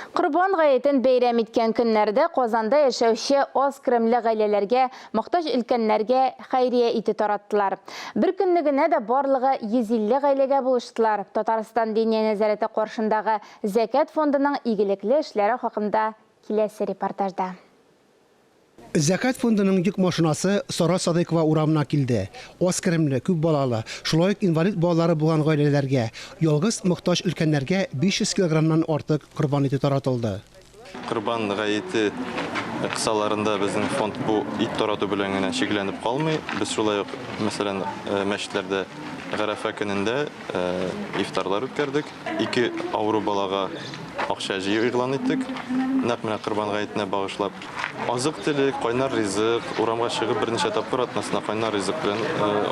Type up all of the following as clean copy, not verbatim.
Корбан гаетен бәйрәм иткән көннәрдә Казанда яшәүче аз керемле гаиләләргә, мохтаҗ өлкәннәргә хәйрия ите тараттылар. Бер көнне генә дә барлыгы 150 гаиләгә булыштылар. Татарстан Диния нәзарәте каршындагы Зәкят фондының игелекле эшләре хакында киләсе репортажда. Зәкят фондының йөк машинасы Сара Садыйкова урамына килде. Аз керемле, күп балалы, шулай ук инвалид балалары булган гаиләләргә, ялгыз мохтаҗ өлкәннәргә 500 килограммнан артык корбан ите таратылды. Корбан гаете кысаларында безнең фонд бу ит тарату белән генә чикләнеп калмый. Без шулай ук, мәсәлән, мәчетләрдә Гарәфә көнендә ифтарлар үткәрдек. Ике авыру балага акча җыю игълан иттек. Нәкъ менә Корбан гаетенә багышлап. Азык-төлек, кайнар ризык, урамга чыгып берничә тапкыр атнасына кайнар ризык белән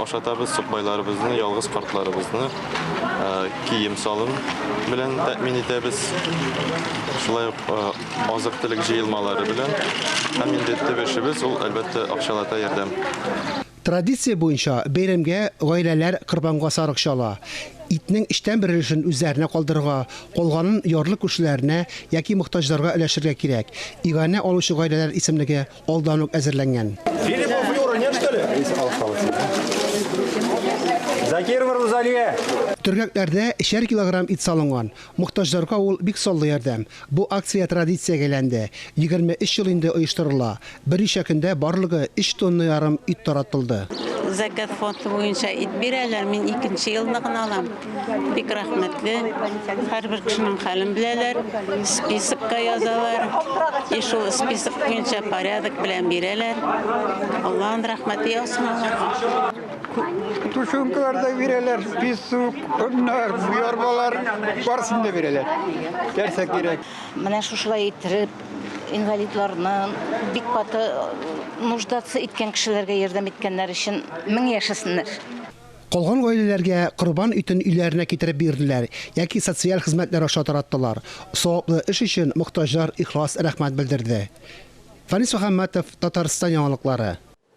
ашатабыз сукбайларыбызны, ялгыз картларыбызны кием-салым белән тәэмин итәбез. Шулай ук азык-төлек җыелмалары белән. Һәм инде төп эшебез ул, әлбәттә, акчалата ярдәм. Традиция буенча, бәйрәмгә гаиләләр корбанга сарык чала. Итнең өчтән бер өлешен үзләренә калдырырга, калганын ярлы күршеләренә яки мохтаҗларга өләшергә кирәк. Иганә алучы гаиләләр исемлеге алдан ук әзерләнгән. Филиппов Юра, нет, что ли? Закирова Рузалия. Төргәкләрдә өчәр килограмм ит салынган. Мохтаҗларга ул бик саллы ярдәм. Бу акция традициягә әйләнде. 23 ел инде оештырыла. Берничә көндә барлыгы өч тонна ярым ит таратылды. Зәкят фонды буенча ит бирәләр, мин икенче елны гына алам. Бик рәхмәтле. Һәрбер кешенең хәлен беләләр, списокка язалар. И шул список буенча порядок белән бирәләр. Аллаһның рәхмәте яусын аларга. Тушенкалар да бирәләр, песок, оннар, ярмалар, барысын да бирәләр. Нәрсә кирәк. Менә шушылай иттереп, инвалидларны, бик каты нуждаться иткән кешеләргә ярдәм иткәннәр өчен мең яшәсеннәр. Калган гаиләләргә корбан итен өйләренә китереп бирделәр яки социаль хезмәтләр аша тараттылар. Саваплы эш өчен мохтаҗлар ихлас рәхмәт белдерде. Фәнис Мөхәммәтов, Татарстан яңалыклары.